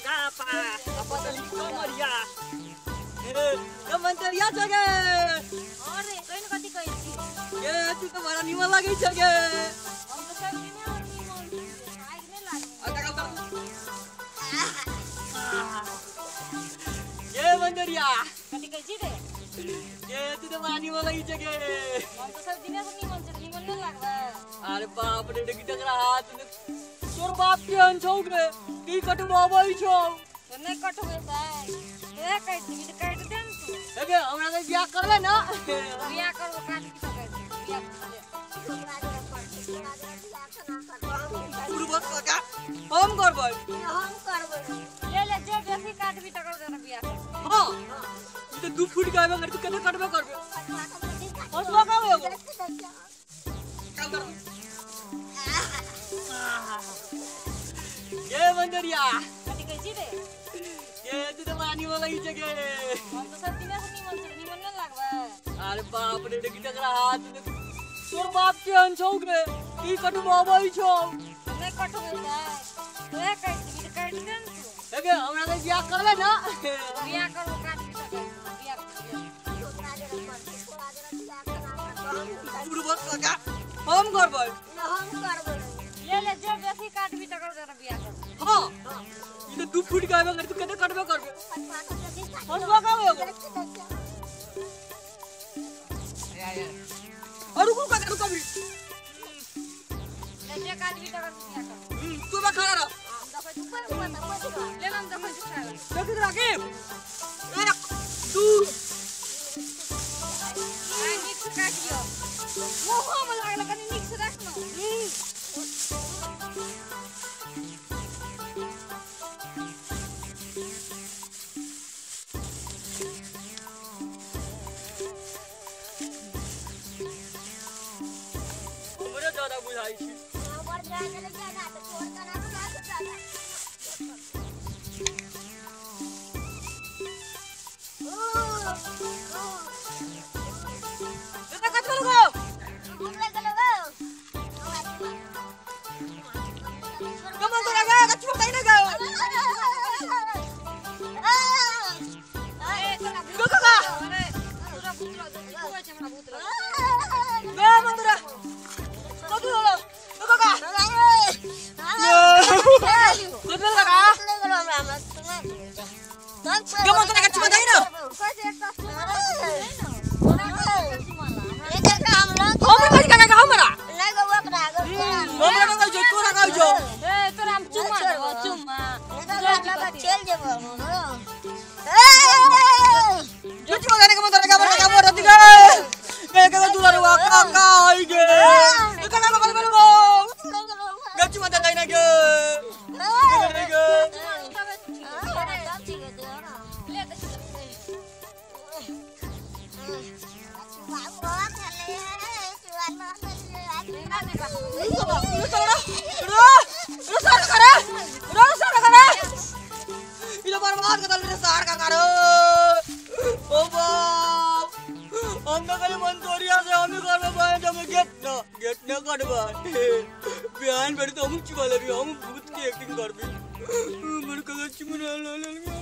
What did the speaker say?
गा पा पतली कमरिया ए मंतरिया जगे। अरे कहिन कथि कहै छी? ए तू तो बड़ा निमन लागै छ गे। हम तो सब दिने और निमन छी, आइ नै लागै। आ का कर ए मंतरिया कथि कहै छी रे? ए तू तो बड़ा निमन लागै छ गे। हम तो सब दिने से निमन छी, निमन नै लागबै। अरे बाप रे, देखि तकरा हाथ में तोर बाप केहन छौ गे? की कटबाबै छौ? तो नै कटबै साइ, तोहे काटि देबी त काटि दे ने तू। हे हमरा से बियाह करबे ना? बियाह करबो, काटि की सकै छी बियाह ले। बुढ़बक काका हम करबै। हम करबै। ले ले, जे बेसी काटबी तकर जरा बियाह करबै। हां, ई त 2 फुट के आबे, तू केना कटबे करबे? हसुआ का एगो काम कर। ए मंदरिया कथि कहै छी रे? ए तू तो बड़ा निमन लागै छ गे। हम तो सब दिने से निमन छी, निमन नै लागबै। अरे बाप रे, देखि तकरा हाथ में तोर बाप केहन छौ गे? की कटबाबै छौ? तो नै कटबै साइ, तोहे काटि देबी त काटि दे ने तू। हे हमरा से बियाह करबे ना? बियाह करबो, काटि की सकै छी बियाह ले। बुढ़बक काका हम करबै। हम करबै। ले ले, जे बेसी काटबी तकर जरा बियाह करबै। हां, ई त 2 फुट के आबे, तू केना कटबे करबे? हसुआ का एगो। अरे रुकू काका, रुक अभी। ले, जे काटबी तकर बियाह करबै। तू बा खड़ा रह। हम देखै छी, ले हम देखै छी खड़ा रह। देखि तोरा के 1 2 आइ नीक से काटियो, मुँहो में लागल, कनी नीक से राख न। हमरे ज्यादा बुझाइ छी। बेटा कत गेलौ गो? कमल तोरा गे कछु बताइ ना गो। ए तोरा गो काका। अरे तोरा भूत लागल, की कहै छै हमरा भूत लागल। बे मंदरा कत गेलौ गो काका? कत गेलौ काका? कमल तोरा कछु बताइ ना। कहै छै एकटा चुमा लै न, तोरा कहै छै चुमा ला। हमरा कहै काका हमरा हमरा कहै छौ, तोरा कहै छौ। ए तोरा हम चुमा देबो, चुमा। चल जेबो। कछु बताइ ना कमल तोरा का बड़ा का बड़ा दिगे गे गे दुलारुआ काका आई गे। ए काका कमल बोल गो कछु बताइ ना गे गे। ले देखी। बिहान बेटी तो हम चुका लेबी, हम भूत के एक्टिंग करबी। मेरे काका चुमना।